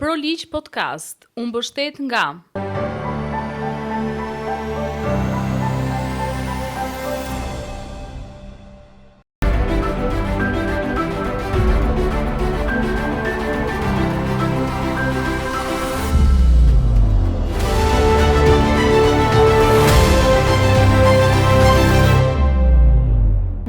Pro Ligj Podcast u mbështet nga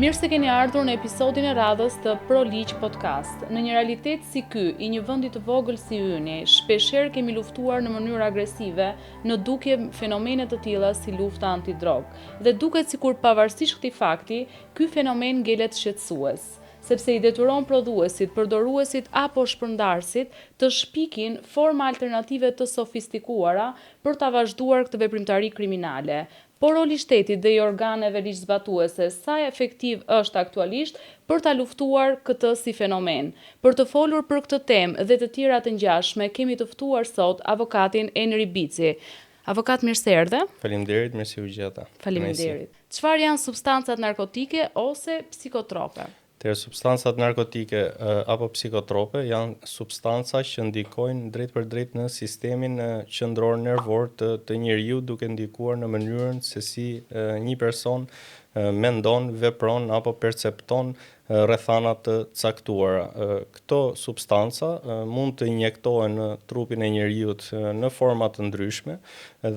Mirë se keni ardhur në episodin e radhës të Pro Ligj Podcast. Në një realitet si ky, i një vendi të vogël si yni, shpeshherë kemi luftuar në mënyrë agresive në dukje fenomene të tilla si lufta antidrogë. Dhe duket sikur pavarësisht këtij fakti, ky fenomen ngelet shqetësues, sepse i detyron prodhuesit, përdoruesit apo shpërndarësit të shpikin forma alternative të sofistikuara për ta vazhduar këtë veprimtari kriminale. Por roli i shtetit dhe i organeve ligjzbatuese sa efektiv është aktualisht për ta luftuar këtë si fenomen? Për të folur për këtë temë dhe të tjera të ngjashme kemi të ftuar sot avokatin Enri Bici. Avokat mirë se erdhe. Faleminderit, mirë se ju gjeta. Faleminderit. Çfarë janë substancat narkotike ose psikotrope? Atëherë substancat narkotike apo psikotrope janë substanca që ndikojnë drejtpërdrejt në sistemin qendror nervor të të njeriut duke ndikuar në mënyrën se si një person mendon, vepron apo percepton rrethana të caktuara. Këto substanca mund të injektohen në trupin e njeriut në forma të ndryshme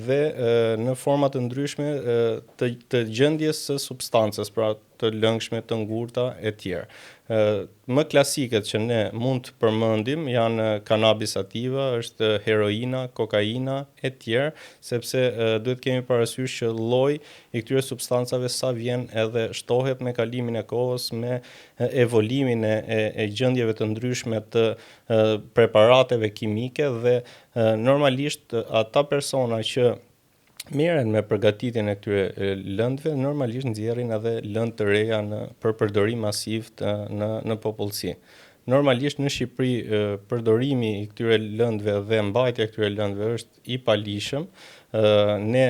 dhe në forma të ndryshme të, të gjendjes së substancës, pra të lëngshme, të ngurta etj. Më klasikët që ne mund të përmendim janë cannabis sativa, është heroina, kokaina etj, sepse duhet kemi parasysh që lloji i këtyre substancave sa vjen edhe shtohet me kalimin e kohës, me evolimin e, e, e gjendjeve të ndryshme të preparateve kimike dhe normalisht ata persona që merren me përgatitjen e këtyre lëndëve, normalisht nxjerrin edhe lëndë të reja në për përdorim masiv të, në në popullsi. Normalisht në Shqipëri përdorimi i këtyre lëndëve dhe mbajtja e këtyre lëndëve është i paligjshëm. Ne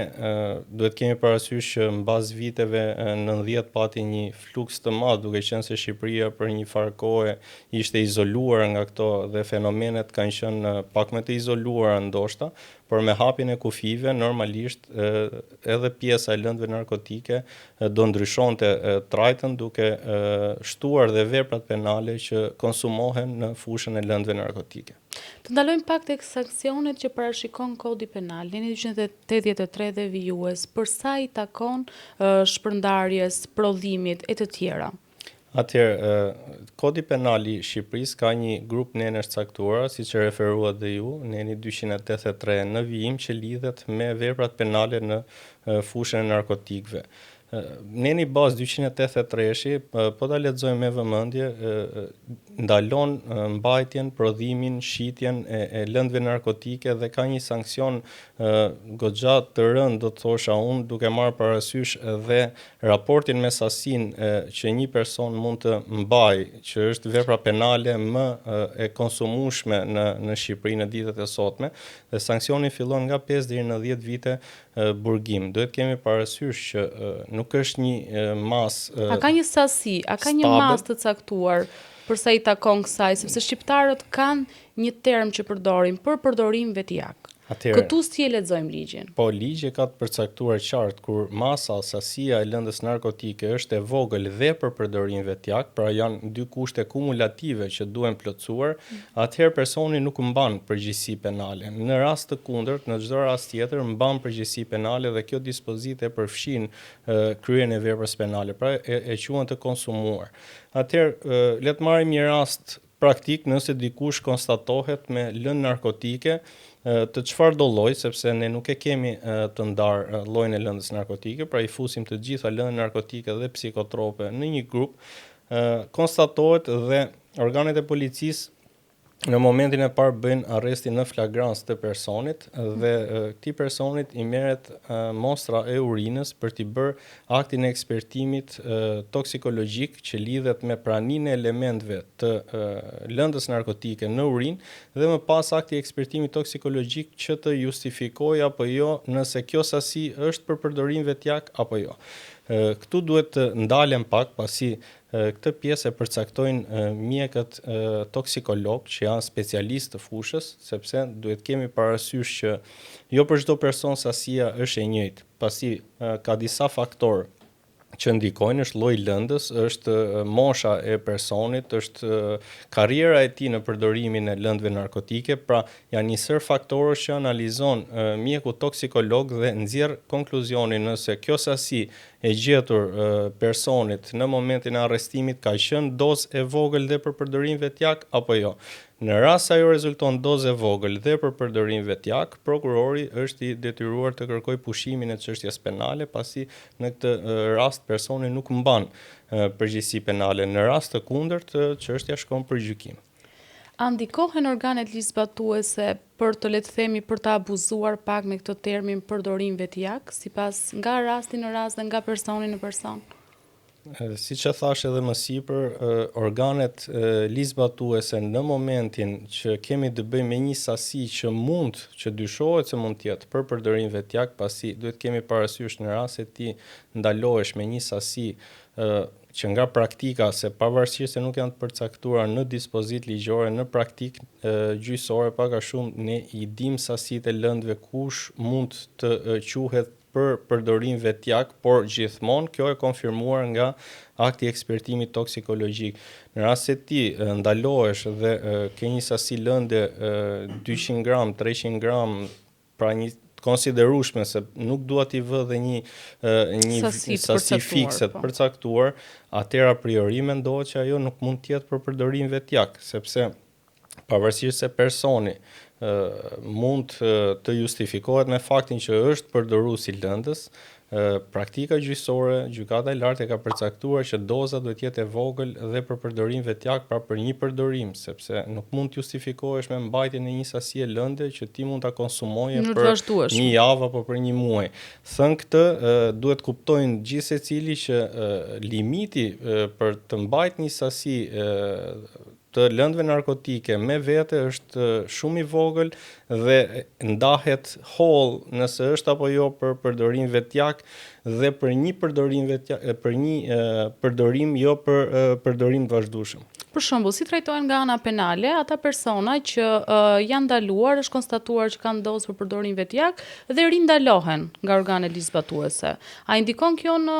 duhet kemi parasysh që mbas viteve 90 pati një fluks të madh, duke qenë se Shqipëria për një farë kohe ishte izoluar nga këto dhe fenomenet kanë qenë pak më të izoluara ndoshta, por me hapjen e kufijve normalisht edhe pjesa e lëndëve narkotike do ndryshonte trajtën duke shtuar dhe veprat penale që konsumohen në fushën e lëndëve narkotike. Të ndalojmë pak tek sanksionet që parashikon Kodi Penal, neni 283 dhe vijues, për sa i takon shpërndarjes, prodhimit e të tjera. Atëherë, Kodi Penal i Shqipërisë ka një grup nenesh të caktuara, siç e referuat dhe ju, neni 283 në vijim që lidhet me veprat penale në fushën e narkotikëve. Neni bazë 283-shi, po ta lexojmë me vëmendje, ndalon mbajtjen, prodhimin, shitjen e, e lëndëve narkotike dhe ka një sanksion goxha të rëndë, do të thosha unë, duke marrë parasysh dhe raportin me sasinë që një person mund të mbajë, që është vepra penale më e konsumueshme në në Shqipëri në ditët e sotme, dhe sanksioni fillon nga 5 deri në 10 vite burgim. Duhet kemi parasysh që nuk është një masë A ka një sasi, a ka një masë të caktuar për sa i takon kësaj, sepse shqiptarët kanë një term që përdorin për përdorim vetjak. Atëherë, Këtu si e lexojmë ligjin? Po, ligji e ka të përcaktuar qartë kur masa, sasia e lëndës narkotike është e vogël dhe për përdorim vetjak, pra janë dy kushte kumulative që duhen plotësuar, atëherë personi nuk mban përgjegjësi penale. Në rast të kundërt, në çdo rast tjetër, mban përgjegjësi penale dhe kjo dispozitë e përfshin kryerjen e veprës penale, pra e, e quan të konsumuar. Atëherë, le të marrim një rast praktik nëse dikush konstatohet me lëndë narkotike të çfarëdo lloj, sepse ne nuk e kemi të ndarë llojin e lëndës narkotike, pra i fusim të gjitha lëndët narkotike dhe psikotrope në një grup, konstatohet dhe organet e policisë në momentin e parë bëjnë arrestin në flagrancë të personit dhe këtij personit i merret mostra e urinës për t'i bërë aktin e ekspertimit toksikologjik që lidhet me praninë e elementëve të lëndës narkotike në urinë dhe më pas akti i ekspertimit toksikologjik që të justifikojë apo jo nëse kjo sasi është për përdorim vetjak apo jo. Këtu duhet të ndalem pak pasi Këtë pjesë e përcaktojnë mjekët toksikologë që janë specialistë të fushës, sepse duhet kemi parasysh që jo për çdo person sasia është e njëjtë, pasi ka disa faktorë që ndikojnë, është lloji i lëndës, është mosha e personit, është karriera e tij në përdorimin e lëndëve narkotike, pra janë një sërë faktorësh që analizon mjeku toksikolog dhe nxjerr konkluzionin nëse kjo sasi e gjetur personit në momentin e arrestimit ka qenë dozë e vogël dhe për përdorim vetjak apo jo. Në rast se ajo rezulton dozë e vogël dhe për përdorim vetjak, prokurori është i detyruar të kërkojë pushimin e çështjes penale, pasi në këtë rast personi nuk mban përgjegjësi penale. Në rast të kundërt, çështja shkon për gjykim. A ndikohen organet ligjzbatuese për të le të themi për të abuzuar pak me këtë termin përdorim vetjak, sipas nga rasti në rast dhe nga personi në person? Siç e thashë edhe më sipër, organet ligjzbatuese në momentin që kemi të bëjmë me një sasi që mund, që dyshohet se mund të jetë për përdorim vetjak, pasi duhet kemi parasysh në rast se ti ndalohesh me një sasi që nga praktika se pavarësisht se nuk janë të përcaktuara në dispozitë ligjore, në praktikë gjyqësore pak a shumë ne i dimë sasitë e lëndëve kush mund të quhet për përdorim vetjak, por gjithmonë kjo e konfirmuar nga akti i ekspertimit toksikologjik. Në rast se ti ndalohesh dhe ke një sasi lënde 200 gram, 300 gram, pra një të konsiderueshme se nuk dua t'i vë dhe një një sasi, sasi fikse të po. përcaktuar, atëherë a priori mendohet që ajo nuk mund të jetë për përdorim vetjak, sepse pavarësisht se personi mund të justifikohet me faktin që është përdorues i lëndës, praktika gjyqësore, gjykata e lartë e ka përcaktuar që doza duhet të jetë e vogël dhe për përdorim vetjak, pra për një përdorim, sepse nuk mund të justifikohesh me mbajtjen e një sasie lënde që ti mund ta konsumoje për një javë apo për një muaj. Thënë këtë, duhet të kuptojnë gjithsecili që limiti për të mbajt një sasi të lëndëve narkotike me vete është shumë i vogël dhe ndahet hollë nëse është apo jo për përdorim vetjak dhe për një përdorim vetjak, për një përdorim jo për përdorim të vazhdueshëm. Për shembull, si trajtohen nga ana penale ata persona që uh, janë ndaluar, është konstatuar që kanë dozë për përdorim vetjak dhe rindalohen nga organet ligjzbatuese. A i ndikon kjo në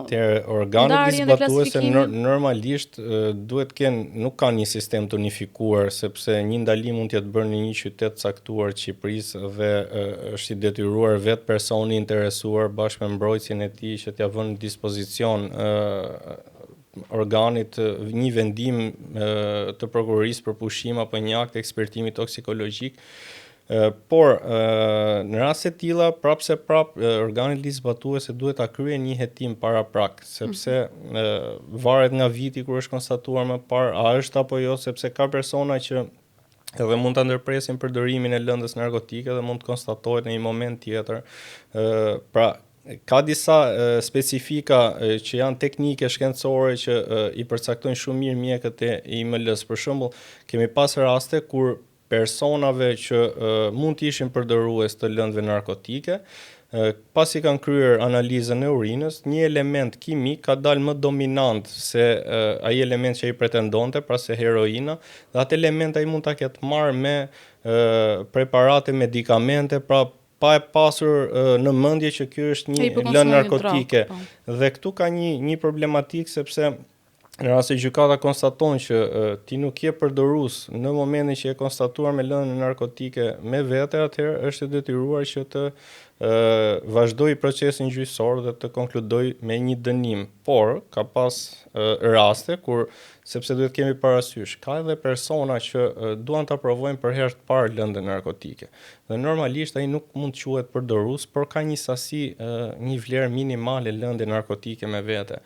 Atëherë organet ligjzbatuese normalisht duhet të kenë nuk kanë një sistem të unifikuar sepse një ndalim mund të jetë bërë në një qytet të caktuar të Shqipërisë dhe është i detyruar vetë personi i interesuar bashkë me mbrojtësin e tij që t'ia vënë në dispozicion organit një vendim të prokurorisë për pushim apo një akt ekspertimi toksikologjik. Por, në raste të tilla, prapë se prapë, organet ligjzbatuese duhet ta kryejnë një hetim paraprak, sepse mm -hmm. varet nga viti kur është konstatuar më parë, a është apo jo, sepse ka persona që edhe mund ta ndërpresin përdorimin e lëndës narkotike dhe mund të konstatohet në një moment tjetër. Ë pra, ka disa specifika që janë teknike shkencore që i përcaktojnë shumë mirë mjekët e IML-së. Për shembull, kemi pas raste kur personave që mund të ishin përdorues të lëndëve narkotike, pasi kanë kryer analizën e urinës, një element kimik ka dalë më dominant se ai element që ai pretendonte, pra se heroina, dhe atë element ai mund ta ketë marrë me preparate, medikamente, pra pa e pasur në mendje që kjo është një po lëndë narkotike. Po. Dhe këtu ka një një problematikë sepse në rast se gjykata konstaton që ti nuk je përdorues në momentin që je konstatuar me lëndën narkotike me vete, atëherë është e detyruar që të vazhdojë procesin gjyqësor dhe të konkludojë me një dënim. Por ka pas raste kur sepse duhet kemi parasysh, ka edhe persona që duan ta provojnë për herë të parë lëndën narkotike. Dhe normalisht ai nuk mund të quhet përdorues, por ka një sasi, një vlerë minimale lënde narkotike me vete.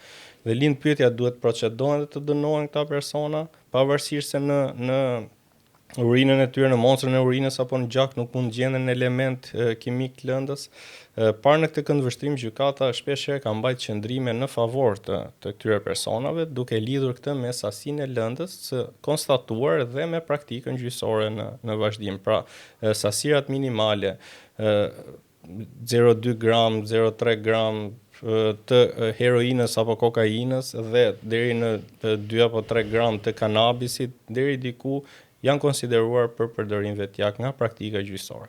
Dhe lind pyetja duhet të procedohen dhe të dënohen këta persona, pavarësisht se në në urinën e tyre, në mostrën e urinës apo në gjak nuk mund të gjenden element kimik të lëndës. Parë në këtë këndvështrim gjykata shpesh herë ka mbajt qëndrime në favor të të këtyre personave, duke lidhur këtë me sasinë e lëndës së konstatuar dhe me praktikën gjyqësore në në vazhdim. Pra, sasirat minimale 0.2 gram, 0.3 gram, të heroinës apo kokainës dhe deri në 2 apo 3 gram të kanabisit, deri diku janë konsideruar për përdorim vetjak nga praktika gjyqësore.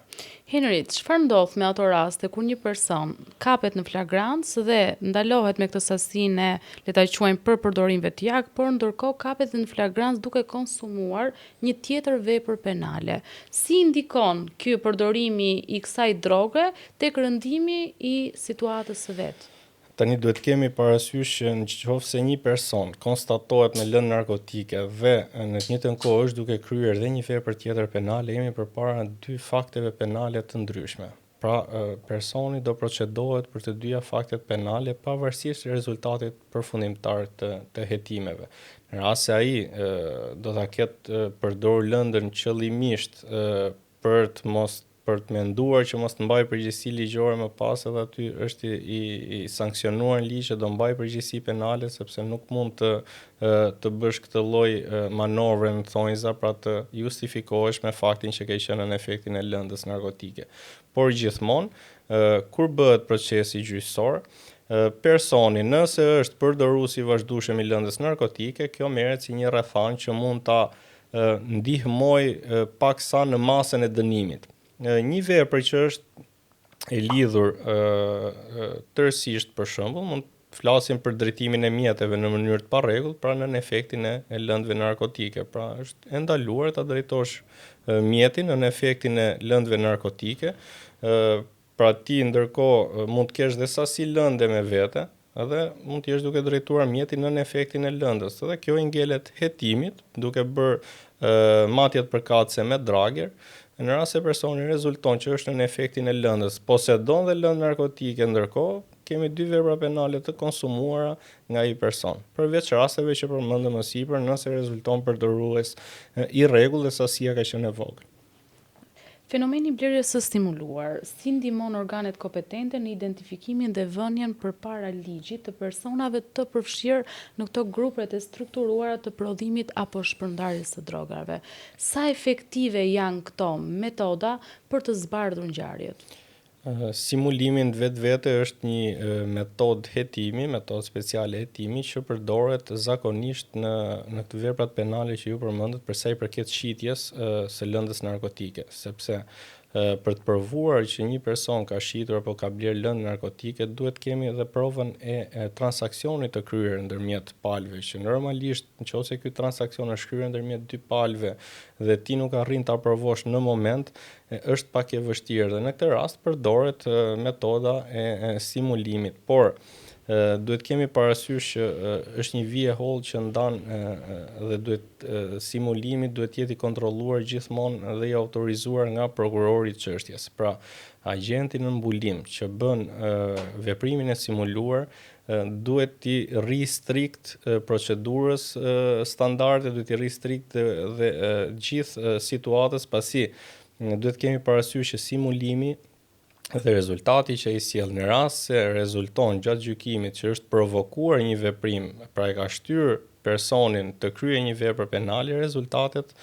Henri, çfarë ndodh me ato raste kur një person kapet në flagrancë dhe ndalohet me këtë sasinë e, le ta quajmë për përdorim vetjak, por ndërkohë kapet dhe në flagrancë duke konsumuar një tjetër vepër penale? Si ndikon ky përdorimi i kësaj droge tek rëndimi i situatës së vet? Tani duhet të kemi parasysh që në qoftë se një person konstatohet me lëndë narkotike dhe në të njëjtën kohë është duke kryer dhe një vepër tjetër penale, jemi përpara dy fakteve penale të ndryshme. Pra, personi do procedohet për të dyja faktet penale pavarësisht rezultatit përfundimtar të, të hetimeve. Në rast se ai do ta ketë përdorur lëndën qëllimisht për të mos për të menduar që mos të mbajë përgjegjësi ligjore më pas edhe aty është i, i, i sanksionuar në ligj që do mbajë përgjegjësi penale sepse nuk mund të të bësh këtë lloj manovre në thonjza, pra të justifikohesh me faktin që ke qenë në efektin e lëndës narkotike. Por gjithmonë, kur bëhet procesi gjyqësor, personi nëse është përdorues i vazhdueshëm i lëndës narkotike, kjo merret si një rrethanë që mund ta ndihmojë paksa në masën e dënimit. Një vepër që është e lidhur tërësisht për shembull, mund të flasim për drejtimin e mjeteve në mënyrë të parregullt, pra nën efektin e, e lëndëve narkotike. Pra është e ndaluar ta drejtosh mjetin nën efektin e lëndëve narkotike, Pra ti ndërkohë mund të kesh dhe sasi lënde me vete, edhe mund të jesh duke drejtuar mjetin nën efektin e lëndës. Edhe kjo i ngelet hetimit, duke bërë matjet përkatëse me drager. Në rast se personi rezulton që është nën efektin e lëndës, posedon dhe lëndë narkotike ndërkohë, kemi dy vepra penale të konsumuara nga ai person. Përveç rasteve që përmendëm më sipër, nëse rezulton përdorues i rregullt dhe sasia ka qenë e vogël. Fenomeni i blerjes së stimuluar, si ndihmon organet kompetente në identifikimin dhe vënien përpara ligjit të personave të përfshirë në këto grupe të strukturuara të prodhimit apo shpërndarjes së drogave? Sa efektive janë këto metoda për të zbardhur ngjarjet? Simulimi në vetvete është një metodë hetimi, metodë speciale hetimi që përdoret zakonisht në në këto veprat penale që ju përmendët për sa i përket shitjes së lëndës narkotike, sepse për të provuar që një person ka shitur apo ka blerë lëndë narkotike, duhet të kemi edhe provën e, e transaksionit të kryer ndërmjet palëve, që normalisht në qoftë se ky transaksion është kryer ndërmjet dy palëve dhe ti nuk arrin ta provosh në moment, është pak e vështirë dhe në këtë rast përdoret metoda e, e simulimit, por duhet kemi parasysh që është një vijë e hollë që ndan dhe duhet simulimi duhet të jetë i kontrolluar gjithmonë dhe i autorizuar nga prokurori i çështjes. Pra, agjenti në mbulim që bën veprimin e simuluar duhet t'i rri strikt procedurës standarde, duhet t'i rri strikt dhe, dhe gjithë situatës, pasi duhet kemi parasysh që simulimi dhe rezultati që ai sjell në rast se rezulton gjatë gjykimit që është provokuar një veprim, pra e ka shtyrë personin të kryejë një vepër penale, rezultatet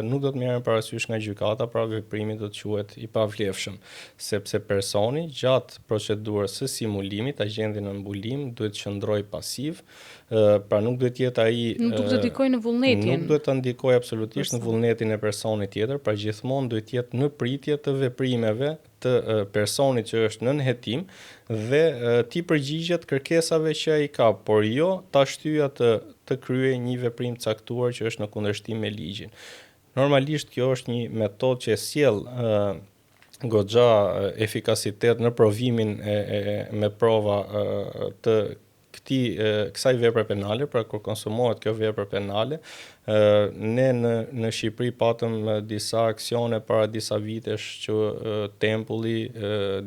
nuk do të merren parasysh nga gjykata, pra veprimi do të quhet i pavlefshëm, sepse personi gjatë procedurës së simulimit, agjenti në mbulim duhet të qëndrojë pasiv, pra nuk duhet të jetë ai nuk duhet të ndikojë në vullnetin. Nuk duhet të ndikojë absolutisht në vullnetin e personit tjetër, pra gjithmonë duhet të jetë në pritje të veprimeve të personit që është nën hetim dhe t'i përgjigjet kërkesave që ai ka, por jo ta shtyjë atë të kryejë një veprim të caktuar që është në kundërshtim me ligjin. Normalisht kjo është një metodë që e sjell goxha efikasitet në provimin e, e, me prova të këtij kësaj vepre penale, pra kur konsumohet kjo vepër penale, ne në në Shqipëri patëm disa aksione para disa vitesh që tempulli,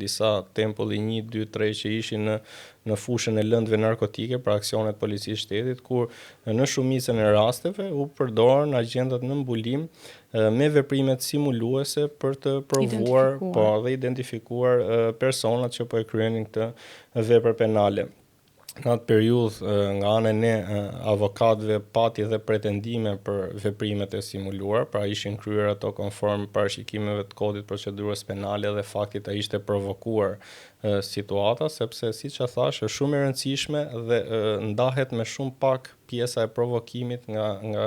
disa tempulli 1 2 3 që ishin në në fushën e lëndëve narkotike, pra aksionet e policisë së shtetit, kur në shumicën e rasteve u përdorën agjentët në mbulim me veprimet simuluese për të provuar, po dhe identifikuar personat që po e kryenin këtë vepër penale. Në atë periudhë nga ana e ne avokatëve pati dhe pretendime për veprimet e simuluara, pra ishin kryer ato konform parashikimeve të Kodit të Procedurës Penale dhe faktit a ishte provokuar situata, sepse siç e thashë është shumë e rëndësishme dhe ndahet me shumë pak pjesa e provokimit nga nga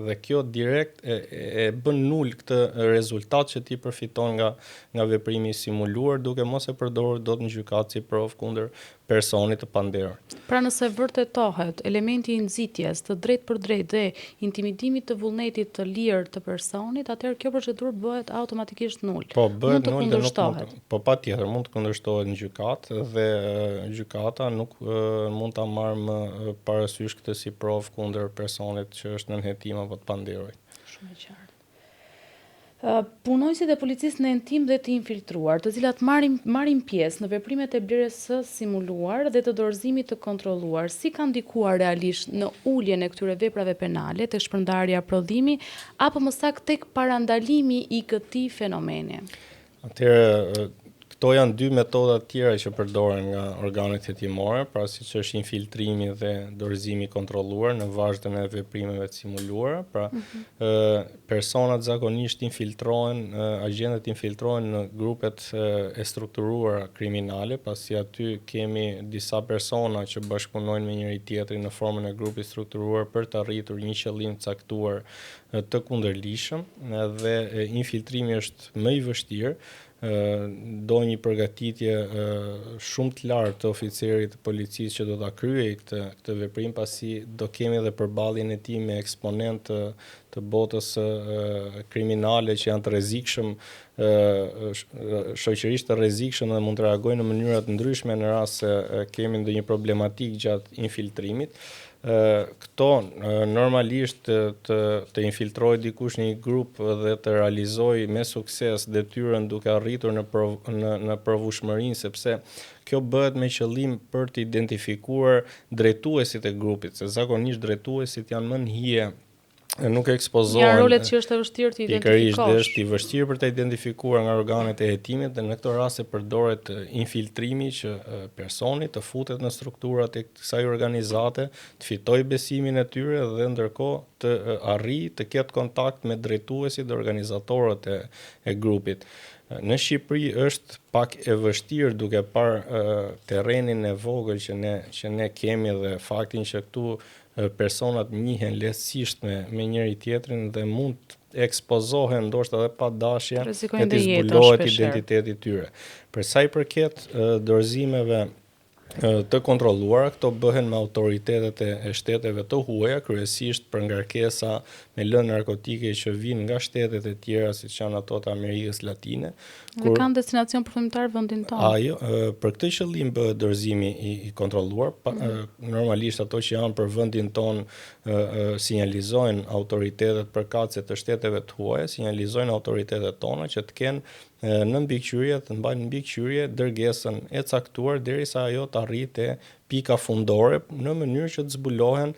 dhe kjo direkt e, e bën nul këtë rezultat që ti përfiton nga nga veprimi i simuluar duke mos e përdorur dot në gjykatë si provë kundër personit të pandehur. Pra nëse vërtetohet elementi i nxitjes të drejtpërdrejtë dhe intimidimit të vullnetit të lirë të personit, atëherë kjo procedurë bëhet automatikisht nul. Po, bëhet nul dhe nuk mund të, po patjetër mund të kundërshtohet në gjykatë dhe gjykata nuk mund ta marrë më parasysh këtë si provë kundër personit që është nën hetim apo të pandehurit. Shumë e qartë. Punonjësit e policisë në hetim dhe të infiltruar, të cilat marrin marrin pjesë në veprimet e blerjes së simuluar dhe të dorëzimit të kontrolluar, si kanë ndikuar realisht në uljen e këtyre veprave penale tek shpërndarja, prodhimi apo më saktë tek parandalimi i këtij fenomeni? Atëherë, këto janë dy metoda të tjera që përdoren nga organet hetimore, pra siç është infiltrimi dhe dorëzimi i kontrolluar në vazhdën e veprimeve të simuluara, pra mm -hmm. personat zakonisht infiltrohen, agjentët infiltrohen në grupet e strukturuara kriminale, pasi aty kemi disa persona që bashkëpunojnë me njëri tjetrin në formën e grupit strukturuar për të arritur një qëllim të caktuar të kundërligjshëm dhe infiltrimi është më i vështirë, do një përgatitje shumë të lartë të oficerit të policisë që do ta kryejë këtë këtë veprim pasi do kemi edhe përballjen e tij me eksponentë të, të botës kriminale që janë të rrezikshëm shoqërisht të rrezikshëm dhe mund të reagojnë në mënyra të ndryshme në rast se kemi ndonjë problematikë gjatë infiltrimit. Këto normalisht të të infiltrojë dikush në një grup dhe të realizojë me sukses detyrën duke arritur në prov, në në provueshmërinë sepse kjo bëhet me qëllim për të identifikuar drejtuesit e grupit, se zakonisht drejtuesit janë më në hije nuk ekspozohen. Janë rolet që është e vështirë të identifikosh. Pikërisht, dhe është i vështirë për të identifikuar nga organet e hetimit dhe në këto raste përdoret infiltrimi që personi të futet në strukturat e kësaj organizate, të fitojë besimin e tyre dhe ndërkohë të arrijë të ketë kontakt me drejtuesit dhe organizatorët e, e grupit. Në Shqipëri është pak e vështirë duke parë terrenin e vogël që ne që ne kemi dhe faktin që këtu personat njihen lehtësisht me me njëri tjetrin dhe mund të ekspozohen ndoshta edhe pa dashje e të zbulohet identiteti i tyre. Për sa i përket dorëzimeve të kontrolluara, këto bëhen me autoritetet e, e shteteve të huaja, kryesisht për ngarkesa me lëndë narkotike që vijnë nga shtetet e tjera, siç janë ato të Amerikës Latine. Dhe kanë destinacion përfundimtar vendin tonë. Ajo, për këtë qëllim bëhet dorëzimi i, i kontrolluar. Pa, mm -hmm. Normalisht ato që janë për vendin tonë sinjalizojnë autoritetet përkatëse të shteteve të huaja, sinjalizojnë autoritetet tona që të kenë në mbikëqyrje, të mbajnë mbikëqyrje dërgesën e caktuar derisa ajo të arrijë te pika fundore në mënyrë që të zbulohen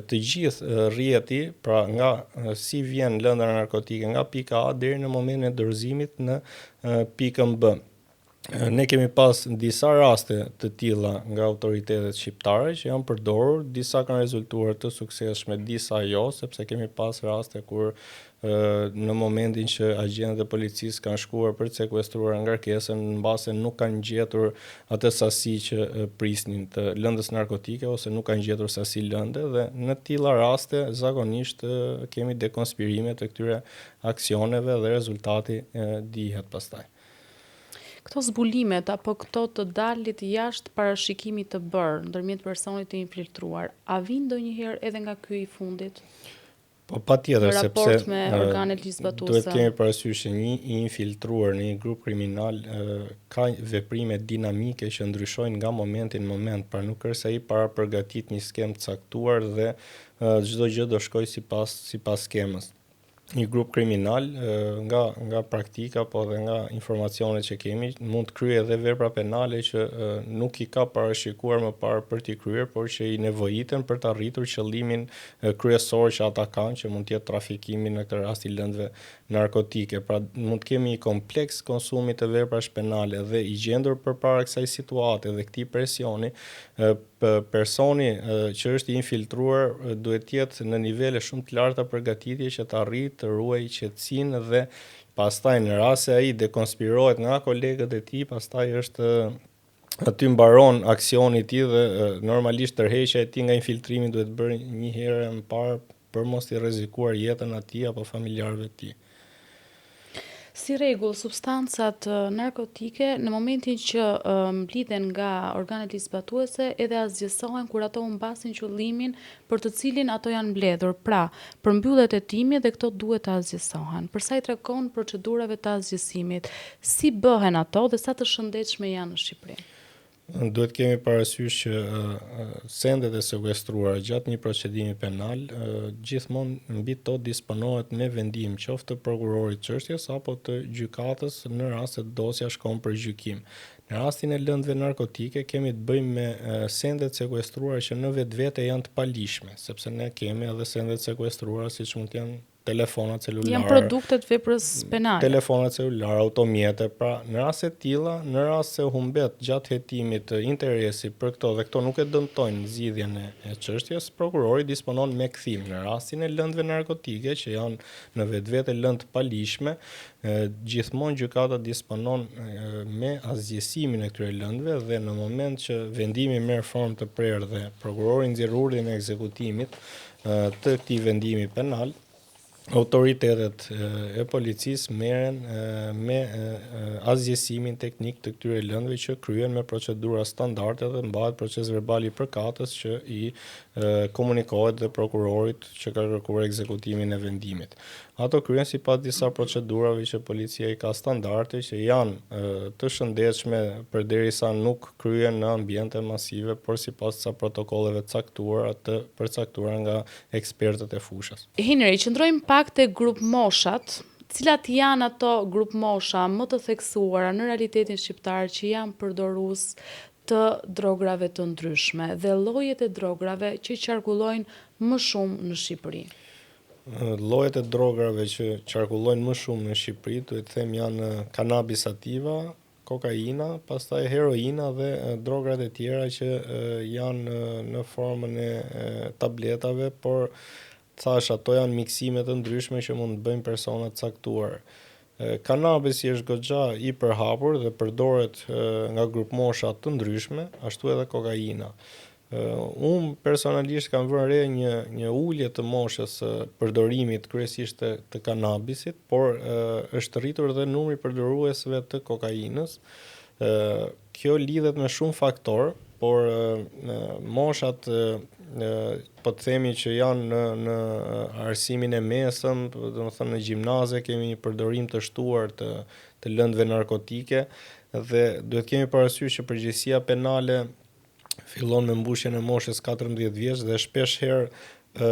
të gjithë rrjeti, pra nga si vjen lënda narkotike nga pika A deri në momentin e dorëzimit në pikën B. Ne kemi pas disa raste të tilla nga autoritetet shqiptare që janë përdorur, disa kanë rezultuar të suksesshme, disa jo, sepse kemi pas raste kur në momentin që agjentët e policisë kanë shkuar për të sekuestruar ngarkesën, mbase nuk kanë gjetur atë sasi që prisnin të lëndës narkotike ose nuk kanë gjetur sasi lënde dhe në tilla raste zakonisht kemi dekonspirime të këtyre aksioneve dhe rezultati dihet pastaj. Këto zbulimet apo këto të dalit jashtë parashikimit të bërë ndërmjet personit të infiltruar, a vijnë ndonjëherë edhe nga ky i fundit? Po patjetër sepse me organet ligjzbatuese. Duhet të kemi parasysh që një i infiltruar në një grup kriminal ka veprime dinamike që ndryshojnë nga momenti në moment, pra nuk është se ai parapërgatit një skemë të caktuar dhe çdo gjë do shkojë sipas sipas skemës. Një grup kriminal nga nga praktika po dhe nga informacionet që kemi mund të kryejë edhe vepra penale që nuk i ka parashikuar më parë për t'i kryer, por që i nevojiten për të arritur qëllimin kryesor që ata kanë, që mund të jetë trafikimi në këtë rast i lëndëve narkotike. Pra mund të kemi një kompleks konsumi të veprash penale dhe i gjendur përpara kësaj situate dhe këtij presioni, personi që është i infiltruar duhet të jetë në nivele shumë të larta përgatitje që të arrijë të ruajë qetësinë dhe pastaj në rast se ai dekonspirohet nga kolegët e tij, pastaj është aty mbaron aksioni i tij dhe normalisht tërheqja e tij nga infiltrimi duhet bërë një herë më parë për mos t'i rrezikuar jetën atij apo familjarëve të tij. Si rregull, substancat narkotike në momentin që mblidhen nga organet ligjzbatuese edhe asgjësohen kur ato humbasin qëllimin për të cilin ato janë mbledhur. Pra, përmbyllet hetimi dhe këto duhet të asgjësohen. Për sa i takon procedurave të asgjësimit, si bëhen ato dhe sa të shëndetshme janë në Shqipëri? Duhet të kemi parasysh që sendet e sekuestruara gjatë një procedimi penal gjithmonë mbi to disponohet me vendim qoftë të prokurorit të çështjes apo të gjykatës në rast se dosja shkon për gjykim. Në rastin e lëndëve narkotike kemi të bëjmë me sende të sekuestruara që në vetvete janë të paligjshme, sepse ne kemi edhe sende të sekuestruara siç mund të jenë telefona celular. Janë produkte të veprës penale. Telefona celular, automjete, pra në raste të tilla, në rast se humbet gjatë hetimit interesi për këto dhe këto nuk e dëmtojnë zgjidhjen e, e çështjes, prokurori disponon me kthim. Në rastin e lëndëve narkotike që janë në vetvete lëndë të paligjshme, gjithmonë gjykata disponon me asgjësimin e këtyre lëndëve dhe në moment që vendimi merr formë të prerë dhe prokurori nxjerr urdhrin e ekzekutimit, të këtij vendimi penal, autoritetet e policisë merren me asgjësimin teknik të këtyre lëndëve që kryhen me procedura standarde dhe mbahet procesverbali përkatës që i komunikohet dhe prokurorit që ka kërkuar ekzekutimin e vendimit. Ato kryhen sipas disa procedurave që policia i ka standarde që janë të shëndetshme përderisa nuk kryhen në ambiente masive, por sipas ca protokolleve të caktuara të përcaktuara nga ekspertët e fushës. Henri, qëndrojmë pak te grupmoshat, cilat janë ato grupmosha më të theksuara në realitetin shqiptar që janë përdorues të drograve të ndryshme dhe llojet e drograve që qarkullojnë më shumë në Shqipëri? Llojet e drograve që qarkullojnë më shumë në Shqipëri, duhet të them janë cannabis sativa, kokaina, pastaj heroina dhe drograt e tjera që janë në formën e tabletave, por thashë ato janë miksime të ndryshme që mund të bëjnë persona të caktuar. Kanabisi është goxha i përhapur dhe përdoret nga grupmosha të ndryshme, ashtu edhe kokaina. Unë personalisht kam vënë re një një ulje të moshës së përdorimit kryesisht të, të kanabisit, por është rritur dhe numri i përdoruesve të kokainës. Kjo lidhet me shumë faktorë, por moshat po të themi që janë në në arsimin e mesëm, domethënë në gjimnaze kemi një përdorim të shtuar të të lëndëve narkotike dhe duhet kemi parasysh që përgjegjësia penale fillon me mbushjen e moshës 14 vjeç dhe shpesh herë ë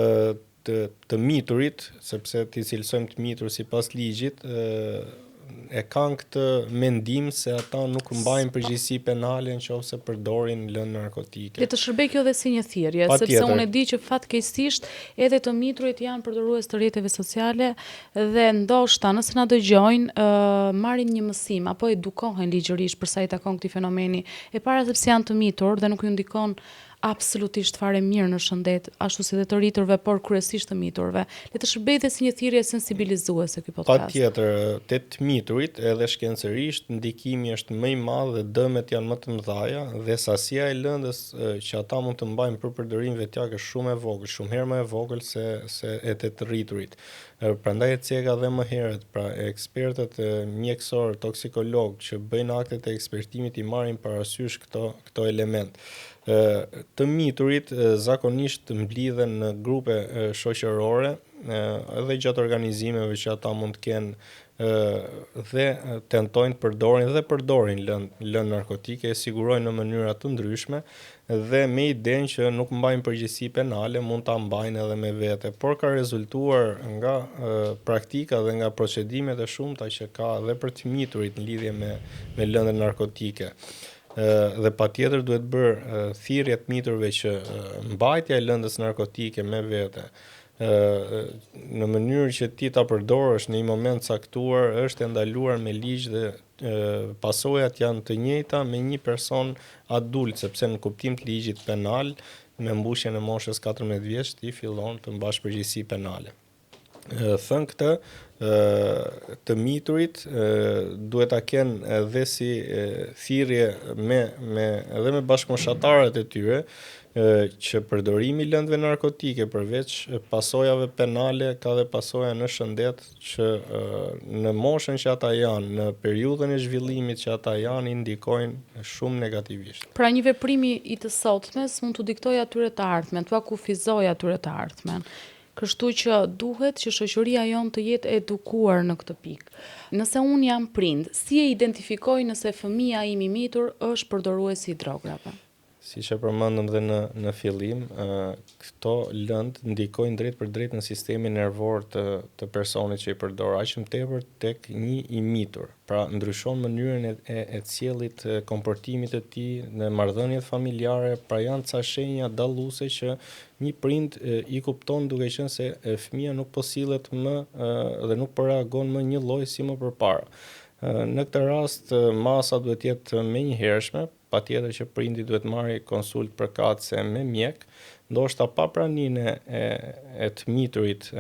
të të miturit, sepse t'i cilësojmë të mitur sipas ligjit, ë e kanë këtë mendim se ata nuk mbajnë përgjegjësi penale në qoftë se përdorin lëndë narkotike. Le të shërbejë kjo dhe si një thirrje, sepse unë e di që fatkeqësisht edhe të miturit janë përdorues të rrjeteve sociale Dhe ndoshta nëse na dëgjojnë, marrin një mësim apo edukohen ligjërisht për sa i takon këtij fenomeni. E para sepse janë të mitur dhe nuk ju ndikon absolutisht fare mirë në shëndet, ashtu si dhe të rriturve, por kryesisht të miturve. Le të shërbejë dhe si një thirrje sensibilizuese ky podcast. Patjetër, te të miturit edhe shkencërisht ndikimi është më i madh dhe dëmet janë më të mëdha dhe sasia e lëndës që ata mund të mbajnë për përdorim vetjak është shumë e vogël, shumë herë më e vogël se se e te të rriturit. Prandaj e ceka dhe më herët, pra ekspertët mjekësorë, toksikologë që bëjnë aktet e ekspertimit i marrin parasysh këto këto elementë. Të miturit zakonisht mblidhen në grupe shoqërore edhe gjatë organizimeve që ata mund të kenë dhe tentojnë të përdorin dhe përdorin lëndë lëndë narkotike, e sigurojnë në mënyra të ndryshme dhe me idenë që nuk mbajnë përgjegjësi penale, mund ta mbajnë edhe me vete, por ka rezultuar nga praktika dhe nga procedimet e shumta që ka dhe për të miturit në lidhje me me lëndën narkotike. Dhe patjetër duhet bërë thirrje të miturve që mbajtja e lëndës narkotike me vete në mënyrë që ti ta përdorësh në një moment caktuar është e ndaluar me ligj dhe pasojat janë të njëjta me një person adult, sepse në kuptim të ligjit penal me mbushjen e moshës 14 vjeç ti fillon të mbash përgjegjësi penale. Thënë këtë, të miturit duhet ta kenë edhe si thirrje me me edhe me bashkëmoshatarët e tyre që përdorimi i lëndëve narkotike përveç pasojave penale ka dhe pasoja në shëndet që në moshën që ata janë, në periudhën e zhvillimit që ata janë, i ndikojnë shumë negativisht. Pra një veprim i të sotmes mund t'u diktojë atyre të ardhmen, t'ua kufizojë atyre të ardhmen. Kështu që duhet që shoqëria jonë të jetë e edukuar në këtë pikë. Nëse unë jam prind, si e identifikoj nëse fëmija im i mitur është përdorues i drograve? Siç e përmendëm dhe në në fillim, këto lëndë ndikojnë drejtpërdrejt në sistemin nervor të të personit që i përdor, aq më tepër tek një i mitur. Pra ndryshon mënyrën e e, e të sjellit komportimit të tij në marrëdhëniet familjare, pra janë ca shenja dalluese që një prind i kupton duke qenë se fëmija nuk po sillet më dhe nuk po reagon më njëlloj si më përpara. Në këtë rast masa duhet të jetë menjëhershme, patjetër që prindi duhet të marrë konsultë përkatëse me mjek, ndoshta pa praninë e, e të miturit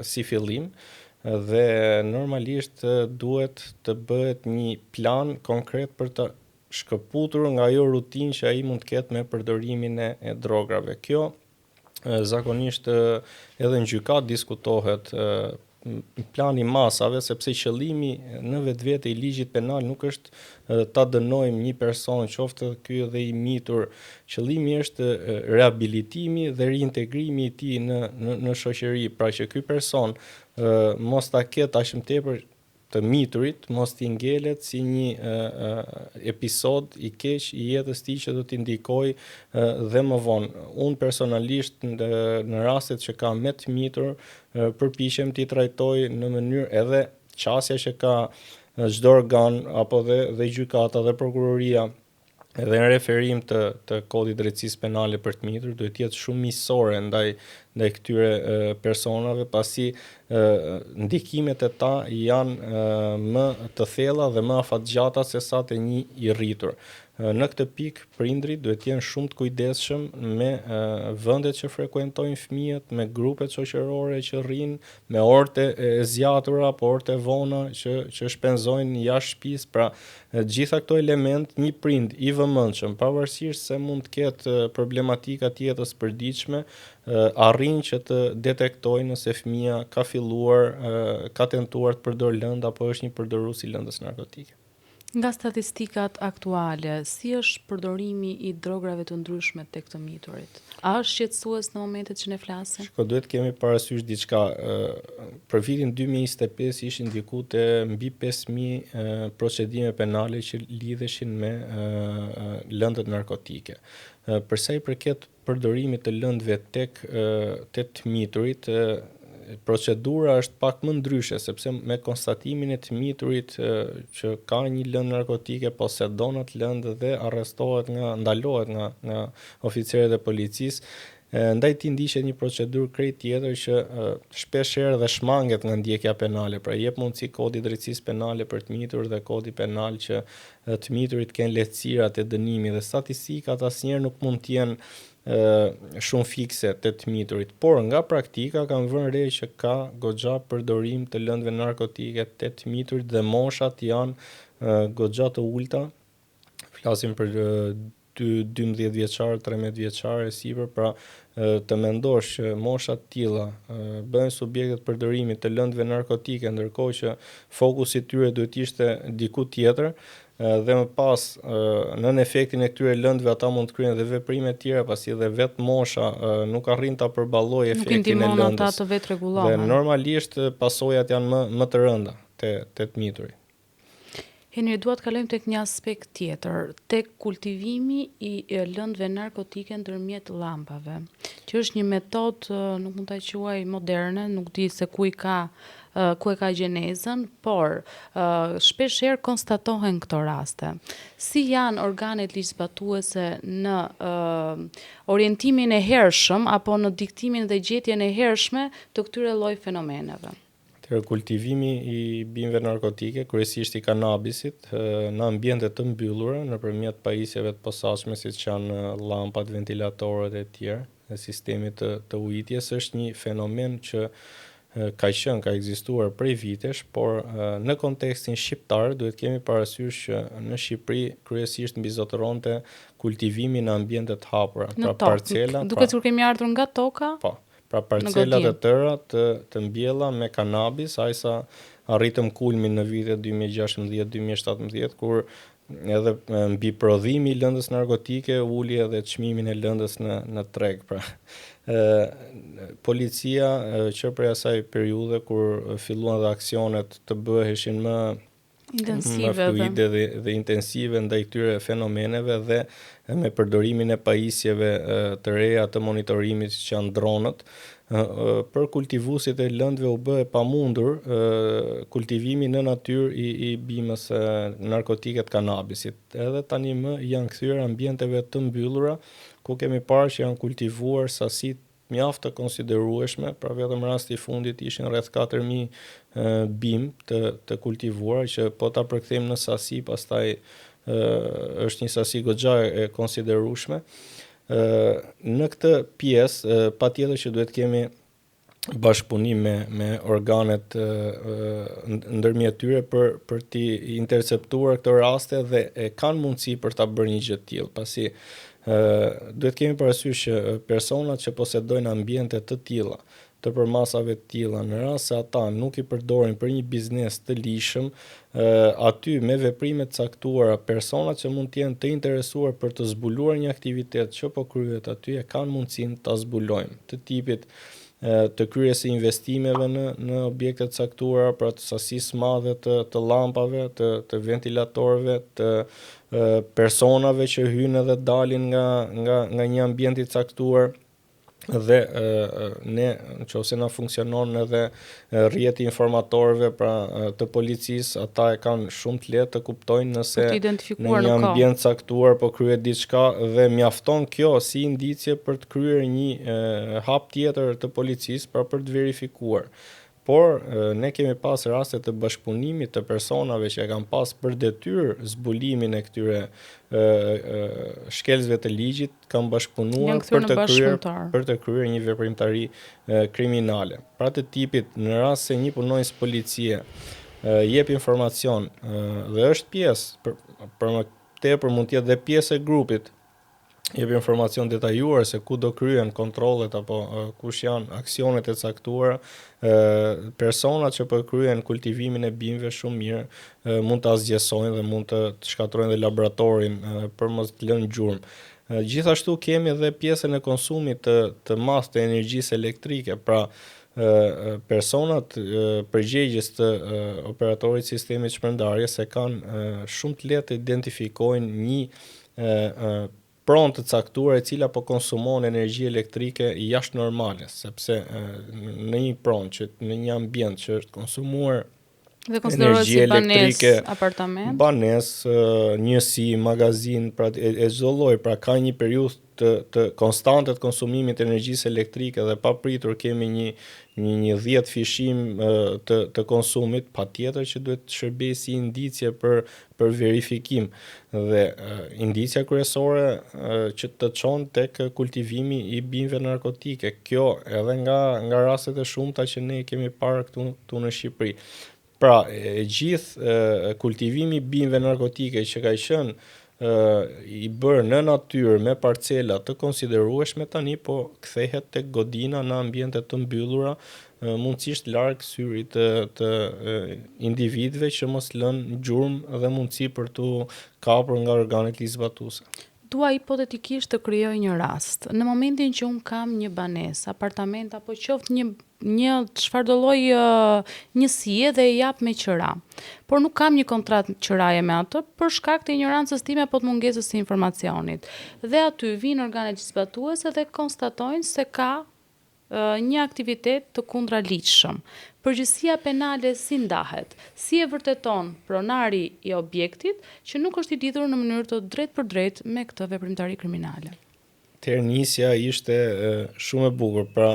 si fillim, dhe normalisht duhet të bëhet një plan konkret për të shkëputur nga ajo rutinë që ai mund të ketë me përdorimin e, e drograve. Kjo zakonisht edhe në gjykatë diskutohet plani i masave, sepse qëllimi në vetvete i ligjit penal nuk është ta dënojmë një person, qoftë ky edhe i mitur. Qëllimi është rehabilitimi dhe riintegrimi i tij në në në shoqëri, pra që ky person mos ta ketë aq më tepër të miturit mos t'i ngelet si një episod i keq i jetës tij që do t'i ndikojë dhe më vonë. Unë personalisht në, në rastet që kam me të mitur përpiqem t'i trajtoj në mënyrë edhe qasja që ka çdo organ apo dhe dhe gjykata dhe prokuroria edhe në referim të të kodit drejtësisë penale për të mitur duhet të jetë shumë miqësore ndaj ndaj këtyre personave pasi e, ndikimet e ta janë e, më të thella dhe më afatgjata se sa te një i rritur. Në këtë pikë prindërit duhet të jenë shumë të kujdesshëm me e, vendet që frekuentojnë fëmijët, me grupet shoqërore që rrinë, me orët e zgjatura apo orët e vona që që shpenzojnë jashtë shtëpisë, pra Të gjitha këto elementë, një prind i vëmendshëm, pavarësisht se mund të ketë problematika të jetës së përditshme, arrin që të detektojë nëse fëmija ka filluar, ka tentuar të përdorë lëndë apo është një përdorues i lëndës narkotike. Nga statistikat aktuale, si është përdorimi i drograve të ndryshme tek të miturit? A është shqetësues në momentet që ne flasim? Shiko, duhet të kemi parasysh diçka. Për vitin 2025 ishin diku te mbi 5000 procedime penale që lidheshin me lëndët narkotike. Për sa i përket përdorimit të lëndëve tek te të miturit, procedura është pak më ndryshe, sepse me konstatimin e të miturit që ka një lëndë narkotike, posedon atë lëndë dhe arrestohet nga ndalohet nga nga oficerët e policisë, ndaj tij ndiqet një procedurë krejt tjetër që shpesh herë dhe shmanget nga ndjekja penale, pra jep mundësi kodi i drejtësisë penale për të mitur dhe kodi penal që të miturit të kenë lehtësira te dënimi dhe statistikat asnjëherë nuk mund të jenë shumë fikse te të miturit, por nga praktika kam vënë re që ka goxha përdorim të lëndëve narkotike te të miturit dhe moshat janë goxha të ulëta. Flasim për 12 vjeçar, 13 vjeçar e sipër, pra të mendosh që mosha të tilla bëhen subjekte të përdorimit të lëndëve narkotike, ndërkohë që fokusi i tyre duhet të ishte diku tjetër, Dhe më pas, nën efektin e këtyre lëndëve ata mund të kryejnë dhe veprime të tjera, pasi edhe vetë mosha nuk arrin ta përballojë efektin e lëndës. Nuk i ndihmon ata të vetërregullohen. Dhe normalisht pasojat janë më më të rënda te te të miturit. Henri, dua të kalojmë tek një aspekt tjetër, tek kultivimi i lëndëve narkotike ndërmjet llampave, që është një metodë, nuk mund ta quaj moderne, nuk di se ku i ka ku e ka gjenezën, por shpesh herë konstatohen këto raste. Si janë organet ligjzbatuese në orientimin e hershëm apo në diktimin dhe gjetjen e hershme të këtyre lloj fenomeneve? Atëherë kultivimi i bimëve narkotike, kryesisht i kanabisit, në ambiente të mbyllura nëpërmjet pajisjeve të posaçme siç janë llampat, ventilatorët e tjerë, e sistemit të të ujitjes është një fenomen që ka qenë, ka ekzistuar prej vitesh, por në kontekstin shqiptar duhet kemi parasysh që në Shqipëri kryesisht mbizotëronte kultivimi në ambiente të hapura, në pra parcela. Duket pra, sikur kemi ardhur nga toka. Po. Pra parcela të tëra të të mbjella me kanabis, aq sa arritëm kulmin në vitet 2016-2017 kur edhe mbiprodhimi i lëndës narkotike uli edhe çmimin e lëndës në në treg. Pra, ë policia që prej asaj periudhe kur filluan dhe aksionet të bëheshin më intensive më fluide dhe, dhe intensive ndaj këtyre fenomeneve dhe me përdorimin e pajisjeve të reja të monitorimit siç janë dronët, për kultivuesit e lëndëve u bë e pamundur kultivimi në natyrë i, i bimës narkotike të kanabisit. Edhe tani më janë kthyer ambienteve të mbyllura, ku kemi parë që janë kultivuar sasi mjaft të konsiderueshme, pra vetëm rasti i fundit ishin rreth 4000 bimë të të kultivuara që po ta përkthejmë në sasi pastaj është një sasi goxha e konsiderueshme. Në këtë pjesë patjetër që duhet kemi bashkëpunim me me organet ndërmjet tyre për për t'i interceptuar këto raste dhe e kanë mundësi për ta bërë një gjë të tillë, pasi ë duhet kemi parasysh që personat që posedojnë ambiente të tilla, të përmasave të tilla, në rast se ata nuk i përdorin për një biznes të ligjshëm, aty me veprime të caktuara, personat që mund të jenë të interesuar për të zbuluar një aktivitet që po kryhet aty e kanë mundësinë ta zbulojnë, të tipit të kryerjes së investimeve në në objekte të caktuara, pra të sasisë së madhe të të llampave, të të ventilatorëve, të personave që hyjnë edhe dalin nga nga nga një ambient i caktuar dhe ne në qoftë se na funksionon edhe rrjeti i informatorëve pra të policisë, ata e kanë shumë të lehtë të kuptojnë nëse në një ambient caktuar po kryhet diçka dhe mjafton kjo si indicie për të kryer një hap tjetër të policisë, pra për të verifikuar. Por, ne kemi pas raste të bashkëpunimit të personave që e kanë pas për detyrë zbulimin e këtyre shkelësve të ligjit, kanë bashkëpunuar për të kryer për të kryer një veprimtari kriminale. Pra të tipit, në rast se një punonjës policie jep informacion dhe është pjesë, për, për më tepër mund të jetë dhe pjesë e grupit jep informacion detajuar se ku do kryhen kontrollet apo kush janë aksionet e caktuara, personat që po kryejnë kultivimin e bimëve shumë mirë mund të asgjësojnë dhe mund të shkatërrojnë dhe laboratorin për mos të lënë gjurmë. Gjithashtu kemi edhe pjesën e konsumit të të madh të energjisë elektrike, pra personat përgjegjës të operatorit të sistemit shpërndarjes e kanë shumë të lehtë të identifikojnë një pronë të caktuar e cila po konsumon energji elektrike jashtë normales, sepse në një pronë që në një ambient që është konsumuar dhe konsiderohet si banesë, apartament, banesë, njësi, magazinë, pra e, e çdo lloj, pra ka një periudhë të të konstante të konsumimit të energjisë elektrike dhe papritur kemi një një një dhjetëfishim të të konsumit, patjetër që duhet të shërbejë si indicie për për verifikim dhe indicia kryesore që të çon tek kultivimi i bimëve narkotike. Kjo edhe nga nga rastet e shumta që ne kemi parë këtu këtu në Shqipëri. Pra, e gjithë kultivimi i bimëve narkotike që ka qenë i bërë në natyrë me parcela të konsiderueshme tani po kthehet tek godina në ambiente të mbyllura. mundësisht larg syrit të të individëve që mos lënë gjurmë dhe mundësi për t'u kapur nga organet ligjzbatuese. Dua hipotetikisht të krijoj një rast. Në momentin që unë kam një banesë, apartament apo qoftë një një çfarëdo lloj njësie dhe e jap me qira. Por nuk kam një kontratë qiraje me atë për shkak të injorancës time apo të mungesës së informacionit. Dhe aty vijnë organet ligjzbatuese dhe konstatojnë se ka një aktivitet të kundraligjshëm. Përgjegjësia penale si ndahet? Si e vërteton pronari i objektit që nuk është i lidhur në mënyrë të drejtpërdrejtë me këtë veprimtari kriminale? Atëherë nisja ishte shumë e bukur, pra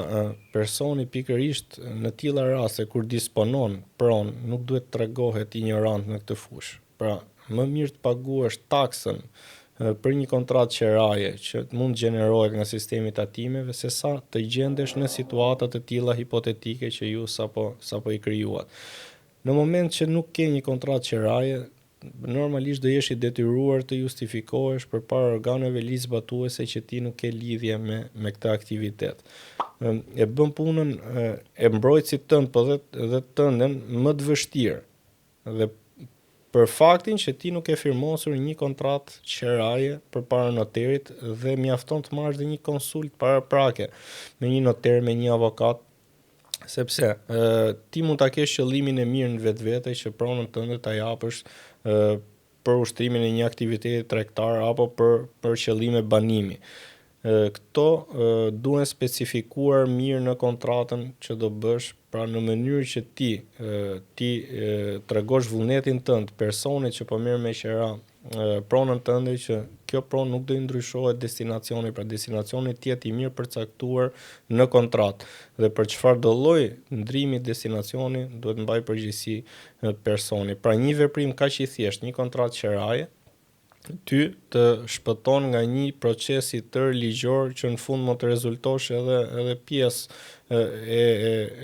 personi pikërisht në tilla raste kur disponon pronë nuk duhet të tregohet injorant në këtë fushë. Pra, më mirë të paguash taksën për një kontratë qeraje që mund të gjenerohet nga sistemi i tatimeve se sa të gjendesh në situata të tilla hipotetike që ju sapo sapo i krijuat. Në moment që nuk ke një kontratë qeraje, normalisht do jesh i detyruar të justifikohesh përpara organeve ligjzbatuese që ti nuk ke lidhje me me këtë aktivitet. E bën punën e mbrojtësit tënd, po dhe dhe tënden më të vështirë. Dhe për faktin që ti nuk ke firmosur një kontratë qeraje përpara noterit dhe mjafton të marrësh dhe një konsult paraprake me një noter, me një avokat, sepse ë ti mund ta kesh qëllimin e mirë në vetvete që pronën tënde ta japësh ë për ushtrimin e një aktiviteti tregtar apo për për qëllime banimi. Këto duhen specifikuar mirë në kontratën që do bësh, pra në mënyrë që ti t'i tregosh vullnetin tënd personit që po merr me qera pronën tënde që kjo pronë nuk do i ndryshohet destinacioni, pra destinacioni të jetë i mirë përcaktuar në kontratë dhe për çfarëdo lloj ndrimi destinacioni duhet mbajë përgjegjësi personi. Pra një veprim kaq i thjeshtë, një kontratë qeraje, ty të shpëton nga një proces i tërë ligjor që në fund mund të rezultosh edhe edhe pjesë e e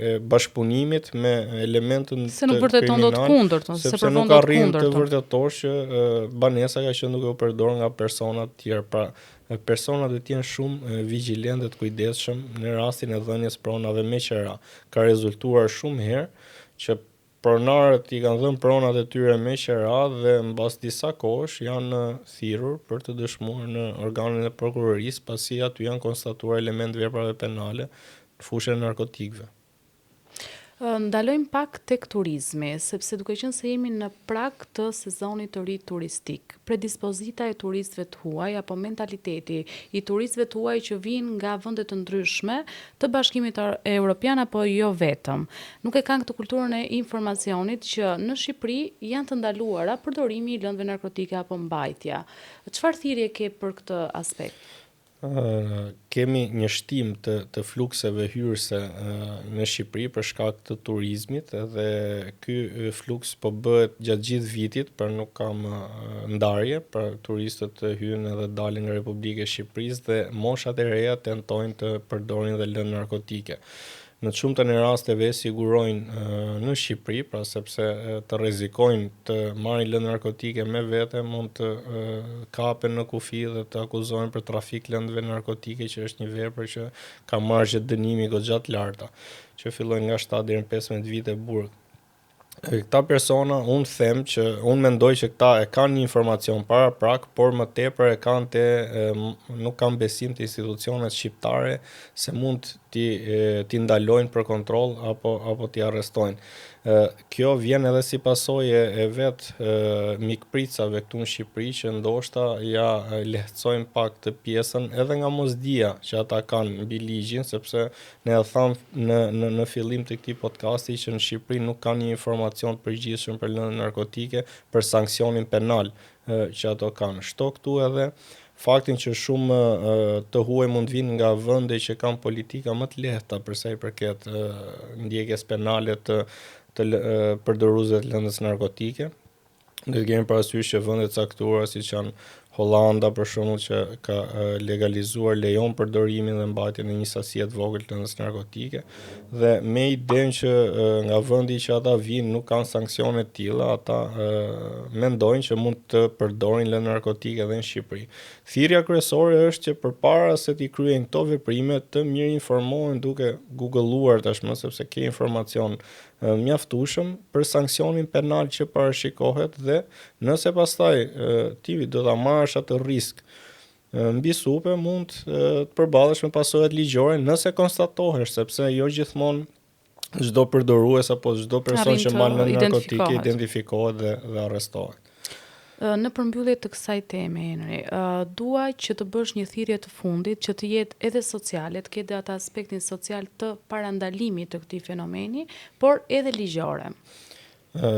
e bashkëpunimit me elementën se nuk vërteton dot kundërtën, se sepse nuk arrin të vërtetosh që banesa ka qenë duke u përdorur nga persona të tjerë. Pra, personat duhet të jenë shumë vigjilentë dhe të kujdesshëm në rastin e dhënies pronave me qera. Ka rezultuar shumë herë që Pronarët i kanë dhënë pronat e tyre me qera dhe mbas disa kohësh janë thirrur për të dëshmuar në organin e prokurorisë pasi aty janë konstatuar elementë të veprave penale në fushën e narkotikëve. Ndalojmë pak tek turizmi, sepse duke qenë se jemi në prag të sezonit të ri turistik, predispozita e turistëve të huaj apo mentaliteti i turistëve të huaj që vijnë nga vende të ndryshme të Bashkimit Europian apo jo vetëm, nuk e kanë këtë kulturën e informacionit që në Shqipëri janë të ndaluara përdorimi i lëndëve narkotike apo mbajtja. Çfarë thirrje ke për këtë aspekt? Kemi një shtim të të flukseve hyrëse në Shqipëri për shkak të turizmit dhe ky fluks po bëhet gjatë gjithë vitit, pra nuk ka më ndarje, pra turistët hyjnë edhe dalin nga Republika e Shqipërisë dhe moshat e reja tentojnë të përdorin dhe lëndë narkotike. Në të shumtën e rasteve e sigurojnë në Shqipëri, pra sepse të rrezikojnë të marrin lëndë narkotike me vete, mund të kapen në kufi dhe të akuzohen për trafik lëndëve narkotike, që është një vepër që ka marzhe dënimi goxha të larta, që fillojnë nga 7 deri në 15 vite burg. Këta persona, unë them që unë mendoj që këta e kanë një informacion paraprak, por më tepër e kanë te nuk kanë besim te institucionet shqiptare se mund t'i t'i ndalojnë për kontroll apo apo t'i arrestojnë. Ë kjo vjen edhe si pasojë e vetë mikpritësave këtu në Shqipëri që ndoshta ia lehtësojnë pak këtë pjesën edhe nga mosdija që ata kanë mbi ligjin, sepse Ne e thamë në në në fillim të këtij podcasti që në Shqipëri nuk ka një informacion të përgjithshëm për lëndët narkotike, për sanksionin penal që ato kanë. Shto këtu edhe faktin që shumë të huaj mund të vinë nga vende që kanë politika më të lehta për sa i përket ndjekjes penale të të përdoruesve të lëndës narkotike. Do të kemi parasysh që vende të caktuara siç janë Holanda për shembull që ka legalizuar lejon përdorimin dhe mbajtjen e një sasie të vogël të lëndës narkotike dhe me idenë që nga vendi që ata vijnë nuk kanë sanksione të tilla, ata mendojnë që mund të përdorin lëndë narkotike edhe në Shqipëri. Thirrja kryesore është që përpara se t'i kryejnë këto veprime të mirinformohen duke googëlluar tashmë sepse ke informacion mjaftueshëm për sanksionin penal që parashikohet dhe nëse pastaj ti do ta marrësh atë risk mbi supe mund të përballesh me pasojat ligjore nëse konstatohesh sepse jo gjithmonë çdo përdorues apo çdo person që mban lëndë narkotike identifikohet dhe dhe arrestohet. Në përmbyllje të kësaj teme, Henri, dua që të bësh një thirrje të fundit që të jetë edhe sociale, të ketë dhe atë aspektin social të parandalimit të këtij fenomeni, por edhe ligjore. Ë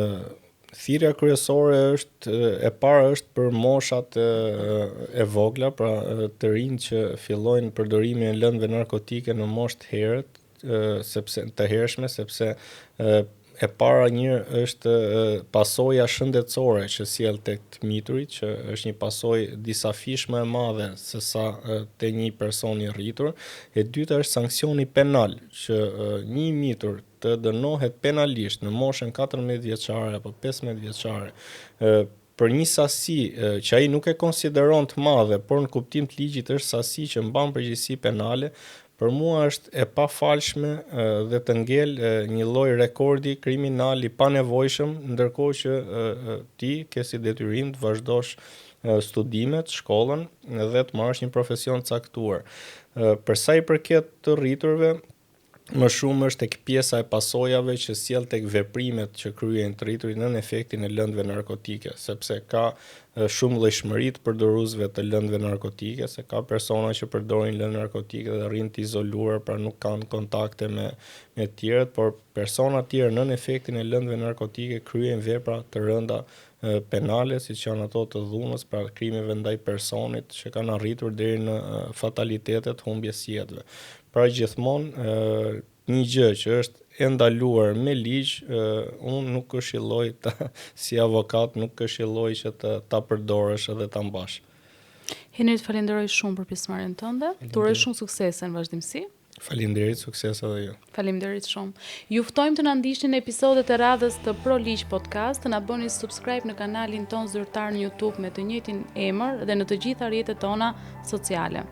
thirrja kryesore është e para është për moshat e vogla, pra të rinjtë që fillojnë përdorimin e lëndëve narkotike në moshë të herët, sepse të hershme sepse e para një është pasoja shëndetësore që sjell tek të miturit, që është një pasojë disafish më e madhe se sa te një person i rritur. E dyta është sanksioni penal, që një i mitur të dënohet penalisht në moshën 14 vjeçare apo 15 vjeçare për një sasi që ai nuk e konsideron të madhe, por në kuptim të ligjit është sasi që mban përgjegjësi penale, për mua është e pafalshme dhe të ngel një lloj rekordi kriminal i panevojshëm, ndërkohë që ti ke si detyrim të vazhdosh studimet, shkollën dhe të marrësh një profesion të caktuar. Për sa i përket të rriturve, më shumë është tek pjesa e pasojave që sjell tek veprimet që kryejnë të rriturit nën efektin e lëndëve narkotike, sepse ka shumë llojshmëri të përdoruesve të lëndëve narkotike, se ka persona që përdorin lëndë narkotike dhe rrinë të izoluar, pra nuk kanë kontakte me me të tjerët, por persona të tjerë nën efektin e lëndëve narkotike kryejnë vepra të rënda penale, siç janë ato të dhunës, pra krimeve ndaj personit që kanë arritur deri në fatalitetet, humbjes së jetëve. Pra gjithmonë një gjë që është e ndaluar me ligj, unë nuk këshilloj ta, si avokat nuk këshilloj që të ta përdorësh edhe ta mbash. Henri, të falenderoj shumë për pjesëmarrjen tënde. Të uroj shumë suksese në vazhdimësi. Faleminderit, sukses edhe ju. Faleminderit shumë. Ju ftojmë të na ndiqni në episodet e radhës të Pro Ligj Podcast, të na bëni subscribe në kanalin tonë zyrtar në YouTube me të njëjtin emër dhe në të gjitha rrjetet tona sociale.